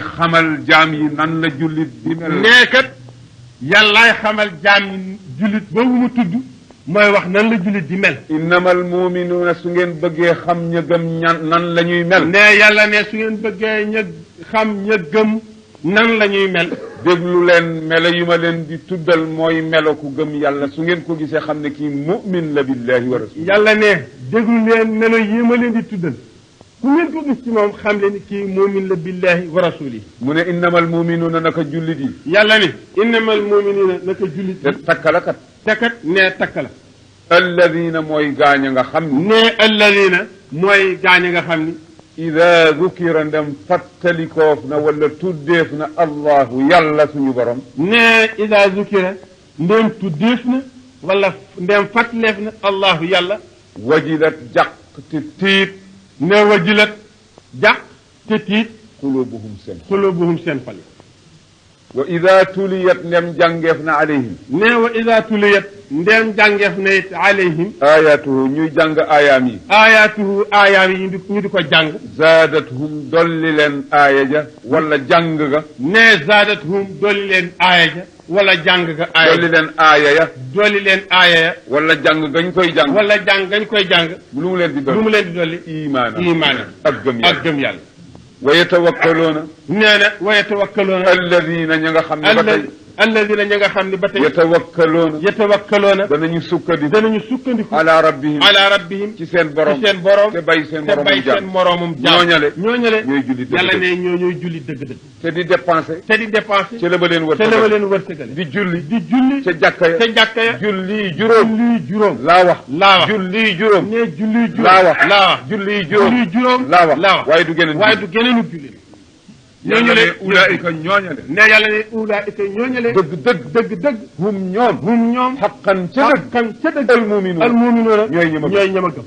xamal jaam yi nan la jullit di mel. nee kat yàllaay xamal jaam yi jullit boobu mu tudd mooy wax nan la jullit di mel. innamal muminuuna su ngeen bëggee xam ña gëm nan la ñuy mel. nee yàlla ne su ngeen bëggee xam ña gëm nan la ñuy mel. déglu leen melo yu ma leen di tuddal mooy melo ku gëm yàlla su ngeen ko gisee xam ne kii mu'min la billahi wa rasul. yàlla ne déglu leen melo yi ma leen di tuddal ku ngeen ko gis ci moom xam leen kii mu'min la billahi wa rasuli. mu ne innamal muminuuna naka jullit yi. yàlla ne innamal muminuuna naka jullit yi. te takka la kat. te kat nee takka la. alladina mooy gaañ a nga xam ni. nee alladina mooy gaañ a nga xam ni. ida dukira ndem fàttalikoof na wala tuddeef na allahu yàlla suñu borom. nee ida zukira ndem tuddeef na wala ndem fàttaleef na allahu yàlla. wajilat jàq te tiit. nee wajilat jàq te tiit. xulubuhum seen xol. wa ida tuliyat ndem jàngeef na alayhim. nee wa ida tuliyat ndem jàngeef na it alayhim. ayatuhu ñuy jàng aayaam yi. ayatuhu aayaam yi ñu di ko jàng. zaadathum dolli leen aaya ja wala jàng ga. nee zaadathum dolli leen aaya ja wala jàng ga. aaya dolli leen aaya ya. dolli leen aaya ya. wala jàng gañ koy jàng. wala jàng gañ koy jàng. lu mu leen di dolli lu mu leen di dolli. imaana ak gëm yàlla ak gëm yàlla. wa yatawakkaloona. nee na wa yatawakkaloona. alladina ña nga xam ne ba tey. alladina ña nga xam ne ba tey. yatawakkaloona. danañu sukkandiku. ala rabbihim. ci seen borom. te bay seen moromum jaam. ñooñale. ñooy julli dëgg yàlla ne ñooy julli dëgg-dëgg. te di dépensé. ci la ba leen wërsëgale. di julli. ca jàkka ya. julli juróom. laa wax. julli juróom. ne julli juróom. laa wax. julli juróom. laa wax. waaye du geneen julli. ñooñale ulaika ñooñale. ne yàlla ne ulaika ñooñale. dëgg. hum ñoom. xaqan ca dëgg. almuminuuna. ñooy ñama gëm.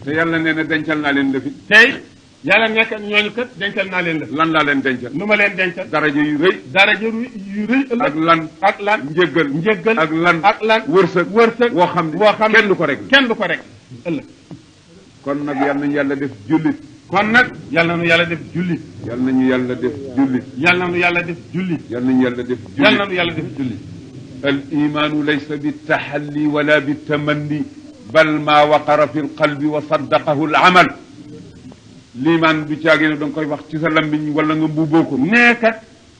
te yàlla nee na dencal naa leen lëfi. tey yàlla nekk ñooñu kat dencal naa leen lëfi. lan laa leen dencal. nu ma leen dencal. daraja yu rëy. ëllëg. ak lan. njëggal. ak lan. wërsëg. woo xam ne kenn du ko rek. ëllëg. kon nag yal nañu yàlla def jullit. yal nañu yàlla def jullit. yal nañu yàlla def jullit. yal nañu yàlla def jullit. yal nañu yàlla def jullit. yal nañu yàlla def jullit. al imaanu laysa bi taxalli wala bi tamanni bal maa waqara fi lqalbi wa saddaqahu l amal. liimaan du caagee ne da nga koy wax ci sa lammiñ wala nga mbubboo ko. nee kat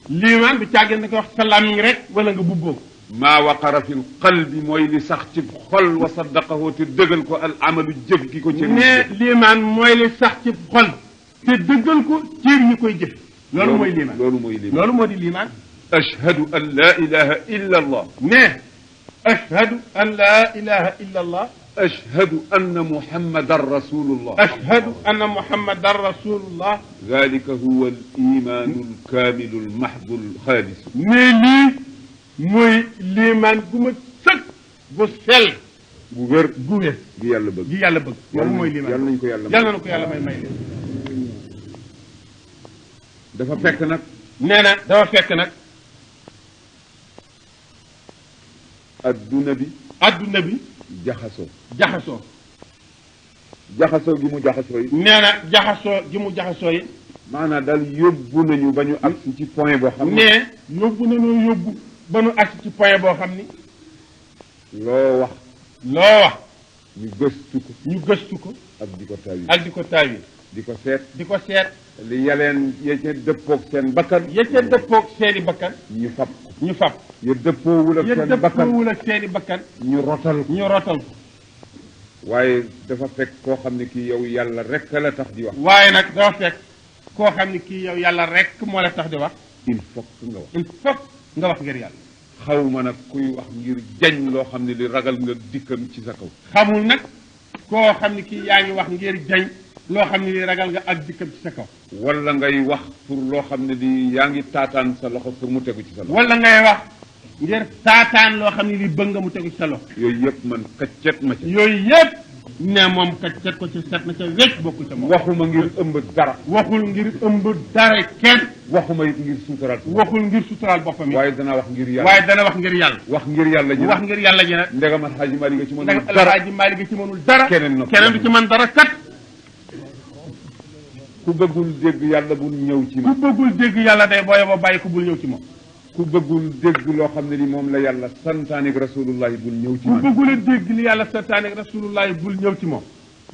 liimaan du caagee ne da nga koy wax ci sa lammiñ rek wala nga mbubboo ko. maa waqara fi lqalbi mooy li sax ci xol wa saddaqahu te dëggal ko al amalu jëf gi ko. nee liimaan mooy li sax ci xol te dëggal ko cër ñi koy jëf. loolu mooy liimaan. loolu moo di liimaan. ashhadu an laa ilaha illa allah. nee ashhadu an laa ilaha illa allah. ashhadu anna muhammadan rasulullah. ashhadu anna muhammadan rasulullah. dalika huwa al imaanu al kaamilu al mahdu al xaalis. mais lii mooy liimaan gu ma sëkk bu sell. gu wér. gi yàlla bëgg. loolu mooy liimaan. yàlla nañu ko yàlla may leen. dafa fekk nag. nee na dafa fekk nag. adduna bi. jaxasoo gi mu jaxasoo yi. nee na jaxasoo yi. maanaam daal yóbbu nañu ba ñu agsi ci point boo xam ne. yóbbu ba ñu agsi ci point boo xam ni. loo wax. ñu gëstu ko. ak di ko taawil. di ko seet. li yaleen ya ca dëppoog seen bakkan. seeni bakkan. ñu fab. ya dëppoowul ak seeni bakkan. ñu rotal ko. waaye dafa fekk koo xam ne kii yow yàlla rek la tax di wax. waaye nag dafa fekk koo xam ne kii yow yàlla rek moo la tax di wax. il faut nga wax ngir yàlla. xawma nag kuy wax ngir jañ loo xam ne li ragal nga dikkam ci sa kaw. xamul nag koo xam ne kii yaa ngi wax ngir jañ loo xam ne li ragal nga ak dikkam ci sa kaw. wala ngay wax pour loo xam ne li yaa ngi taataan sa loxo pour mu tegu ci sa loxo. wala ngay wax ngir taataan loo xam ne li bëgg nga mu tegu ci sa loxo. yooyu yëpp man kaccet ma ca. yooyu yëpp ne moom kaccet ko ci set na ca wecc bokku ca moom. waxuma ngir ëmb dara. waxul ngir ëmb dara kenn. waxuma it ngir suturaal. waxul ngir suturaal boppam. waaye dana wax ngir yàlla. wax ngir yàlla. wax ngir yàlla ji nag. ndegam Alxaaji Maalik ci mënul dara. Alxaaji Maalik ci mënul dara. keneen du ci mën dara kat. ku bëggul dégg yàlla bul ñëw ci ku moom bëggul dégg yàlla day booye ba bàyyi ko bul ñëw ci moom ku bëggul dégg loo xam ne ni moom la yàlla santaane ak rasulullahi bul ñëw ci ku man bëggul a dégg li yàlla santaane ak rasulullahi bul ñëw ci moom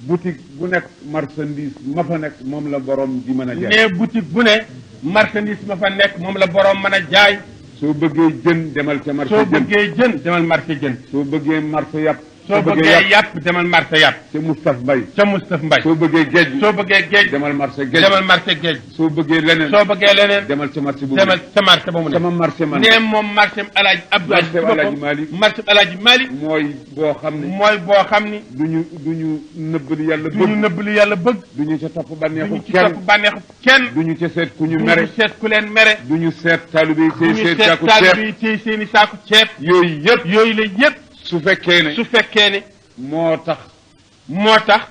boutique bu nekk marchandise ma fa nekk moom la borom di mën a jaay ne boutique bu ne marchandise ma fa nekk moom la borom mën a jaay soo bëggee jën demal ca marché soo jën bëggee jën demal marché jën soo bëggee marché yàpp soo bëggee yàpp demal marché yàpp ca Moustapha Mbaye ca Moustapha Mbaye soo bëggee géej soo bëggee géej demal marché géej demal marché géej soo bëggee leneen soo bëggee leneen demal ca marché bu demal ca marché ba mu ne sama marché man nee moom marché alaaji Abdou marché alaaji Malick marché alaaji Malick mooy boo xam ne mooy boo xam ni duñu nëbb li yàlla du ñu bëgg nëbb li yàlla bëgg duñu ca topp du bànneexu ñu ci kenn topp bànneexu kenn duñu ca seet ku ñu du mere ñu seet ku leen mere duñu seet taalibe yi du ñu seet seet saaku taalibe ceeb yi tey seeni saaku ceeb yooyu yëpp yooyu la yëpp su fekkee ne su fekkee ne moo tax moo tax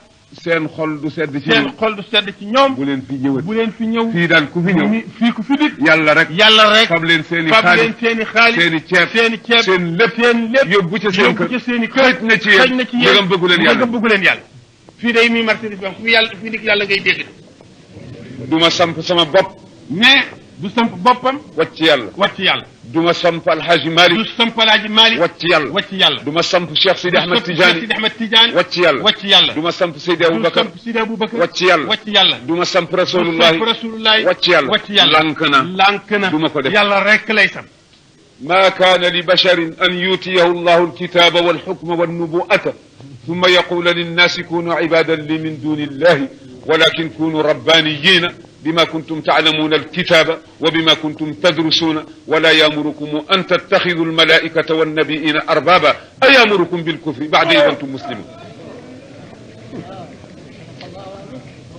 seen xol du sedd ci seen ñoom xol du sedd ci ñoom bu leen fi ñëwat bu leen fi ñëw fii daal ku fi ñëw fii ku fi dikk yàlla rek yàlla rek fab leen seeni fab xaalis leen seeni xaalis seeni ceeb seeni ceeb seen lépp seen lépp yóbbu ca seen yóbbu kër ca seeni kër xëj na ci yéen xëj na ci yéen ndegam bëggu leen yàlla ndegam bëggu leen yàlla fii day muy marchandise bi am fii yàlla fii dikk yàlla ngay dégg du ma samp sama bopp mais du samp boppam wàcc yàlla wàcc yàlla du ma samp alxaaji du Malick samp alaaji Malick wàcc yàlla wàcc yàlla du ma samp Cheikh Sidi Ahmed Sidi Tidiane Ahmed Tidiane wàcc yàlla wàcc yàlla du ma samp Seydi du Aboubacar samp Sidi Aboubacar wàcc yàlla wàcc yàlla du ma samp du rasulullahi samp rasulullahi wàcc yàlla wàcc yàlla lànk na lànk na du ma ko def yàlla rek lay sam ما كان لبشر أن يؤتيه الله الكتاب والحكم والنبوءة ثم يقول للناس كونوا عبادا لي من دون الله ولكن كونوا ربانيين بما كنتم تعلمون الكتاب وبما كنتم تدرسون ولا يأمركم أن تتخذوا الملائكة والنبيين أربابا أيأمركم بالكفر بعد إذا أنتم مسلمون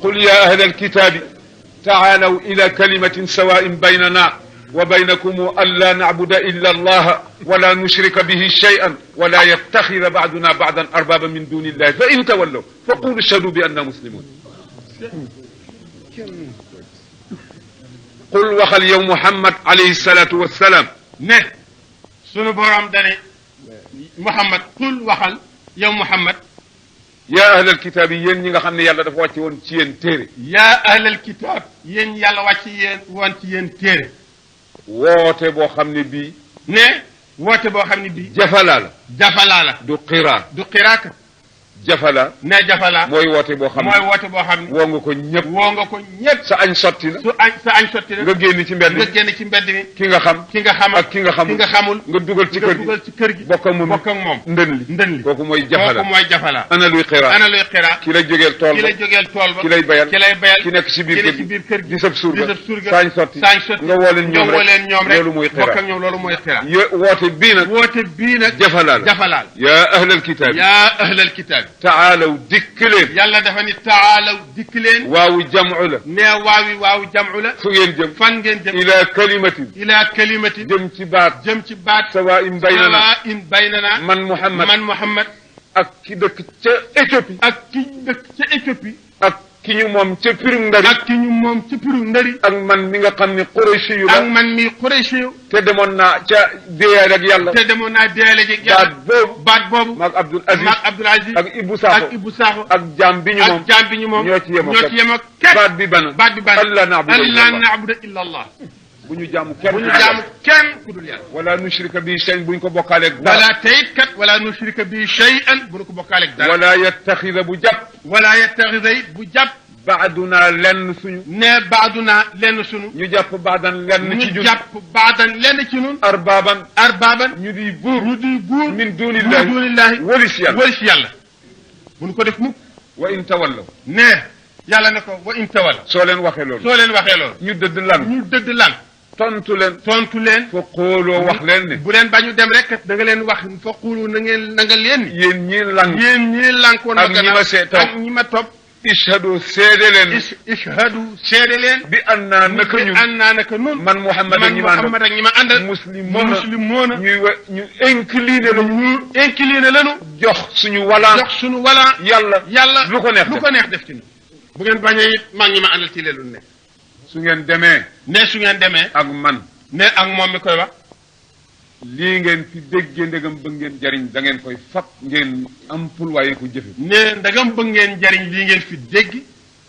قل يا أهل الكتاب تعالوا إلى كلمة سواء بيننا وبينكم ألا نعبد إلا الله ولا نشرك به شيئا ولا يتخذ بعضنا بعضا أربابا من دون الله فإن تولوا فقولوا اشهدوا بأننا مسلمون قل وخل يوم محمد عليه الصلاة والسلام ne sunu borom dane Muhammad qul waxal yow Muhammad يا أهل الكتاب yéen ñi nga xam ne yàlla dafa wàcce woon ci yéen téere yaa ahlal kitaab yéen yàlla wàcc yéen woon ci yéen téere woote boo xam ne bii ne woote boo xam ne bii jafalaa la jafalaa la du qiraa du xiraaka jafala ne jafalaa mooy woote boo xam mooy ne woote boo xam ne woo nga ko ñëpp woo nga ko ñëpp sa añ sotti na sa añ sotti na nga génn ci mbedd nga génn ci mbedd mi ki nga xam ki nga xam ak ki nga xamul ki nga xamul nga dugal ci nga kër gi dugal ci kër gi bokk ak moom bokk ak moom ndën li ndën li kooku mooy jafala kooku mooy jafalaa ana luy qiraa ana luy xiraa ki la jógeel tool ki ba lay jógeel tool ba ki lay bayal ki lay bayal ki nekk ci biir ki kër nekk ci gi biir kër gi di sab surga di sab surga saañ sotti saañ sotti nga woo leen ñoom nga woo leen ñoom rek loolu mooy bokk qiraa ak ñoom loolu mooy xiraa woote bii nag woote bii nag jafalaa la jafalaa la yaa ahlal kitaab yaa ahlal kitaab taalaw dikk leen yàlla dafa ni taalaw dikk leen waawu jamcu la nee waawu jamcu la fu ngeen jëm fan ngeen jëm ila kalimatin ilaa kalimatin jëm ci baat jëm ci baat sawaa'in baynana sawaa'in baynana man Muhammad man Muhammad ak ki dëkk ca Éthiopie ak ki dëkk ca Éthiopie ak ki ñu moom ca pirum ndari ak ki ñu moom ci piru ndari ak man mi nga xam ne Qurayshi yu ak la man mi Qurayshi yu te demoon naa ca déyaal ak yàlla te demoon naa deele ji baat boobu baat boobu maag Abdul Aziz maag Abdul Aziz ak Ibou Sakho ak Ibou Sakho ak jaam bi ñu moom ak jaam bi ñu moom ñoo ci yemoo képp baat bi bana baat bi bana Allah na'budu illa Allah bu ñu jaamu kenn bu ñu jaamu kenn ku dul yàlla wala nushrika bi shay'in bu ñu ko bokkaaleeg dara wala tayit kat wala nushrika bi shay'an bu ñu ko bokkaaleeg dara wala yattaxida bu jàpp wala yattaxida it bu jàpp baaduna lenn suñu ne baaduna lenn sunu ñu jàpp baadan lenn ci ñu jun jàpp baadan lenn ci nun arbaaban arbaaban ñu di buur ñu di buur min dunillahi min dunillahi walis yàlla walis yàlla bu ñu ko def mukk wa in tawallaw ne yàlla ne ko wa in tawalla soo leen waxee loolu soo leen waxee loolu ñu dëdd lan ñu dëgg lan tontu leen tontu leen fa xooloo wax leen ne bu leen bañu dem rek da nga leen wax fa xuulu na nga leen ni yéen ñii lang yéen ñii lànkoon ak ñi ma see topp ak ñi ma topp ishhadu seede leen ishhadu seede leen bi annaa naka ñun annaa naka nun man Muhammad ak ñi ma àndal Muhammad ak ñi ma àndal muslimoona ñu incliné la ñu incliné lañu jox suñu walaan jox suñu walaan yàlla lu ko neex lu ko neex def ci ñu bu ngeen bañee it maa ngi ma àndal ci leen lu ne su ngeen demee ne su ngeen demee ak man ne ak moom mi koy wax lii ngeen fi déggee ndegam bëgg ngeen jariñ da ngeen koy fab ngeen am pul waaye ko jëfe ne ndagam bëgg ngeen jariñ lii ngeen fi dégg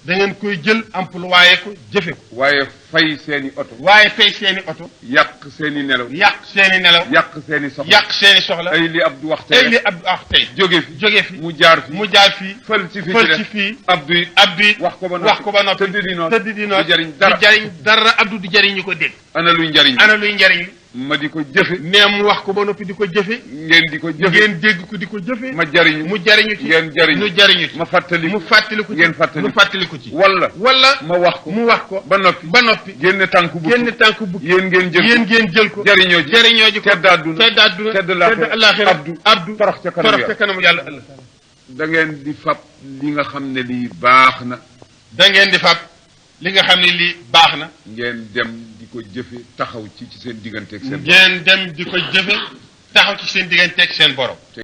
da ngeen koy jël employé ko jëfe ko waaye fay seeni oto waaye fay seeni oto yàq seeni nelaw yàq seeni nelaw yàq seeni soxla yàq seeni soxla ay li Abdou wax ay li tey Abdou wax tey jóge fi jóge fi mu jaar fi mu jaar fii fël ci fi fël ci fii Abdou it Abdou it wax ko ba noppi wax ko ba noppi tëdd di noonu tëdd di noonu du jariñ dara du jariñ dara Abdou du jariñ ñu ko dégg ana luy njariñ ana luy njariñ li ma di ko jëfe nee mu wax ko ba noppi di ko jëfe ngeen di ko jëfe ngeen dégg ko di ko jëfe ma jariñu mu jariñu ci ngeen jariñu ñu jariñu ci ma fàttali mu fàttaliku ci ngeen fàttaliku mu fàttaliku ci wala wala ma wax ko mu wax ko ba noppi ba noppi génne tànk bu génn tànk bu yéen ngeen jël yéen ngeen jël ko jariñoo ji jariñoo ji ko tedd àdduna tedd àdduna tedd àllaaxira Abdou torox ca kanam torox ca kanamu yàlla ëllëg da ngeen di fab li nga xam ne lii baax na da ngeen di fab li nga xam ne lii baax na ngeen dem di ko jëfe taxaw ci seen digganteeg seen ngeen dem di ko jëfe taxaw ci seen digganteeg seen borom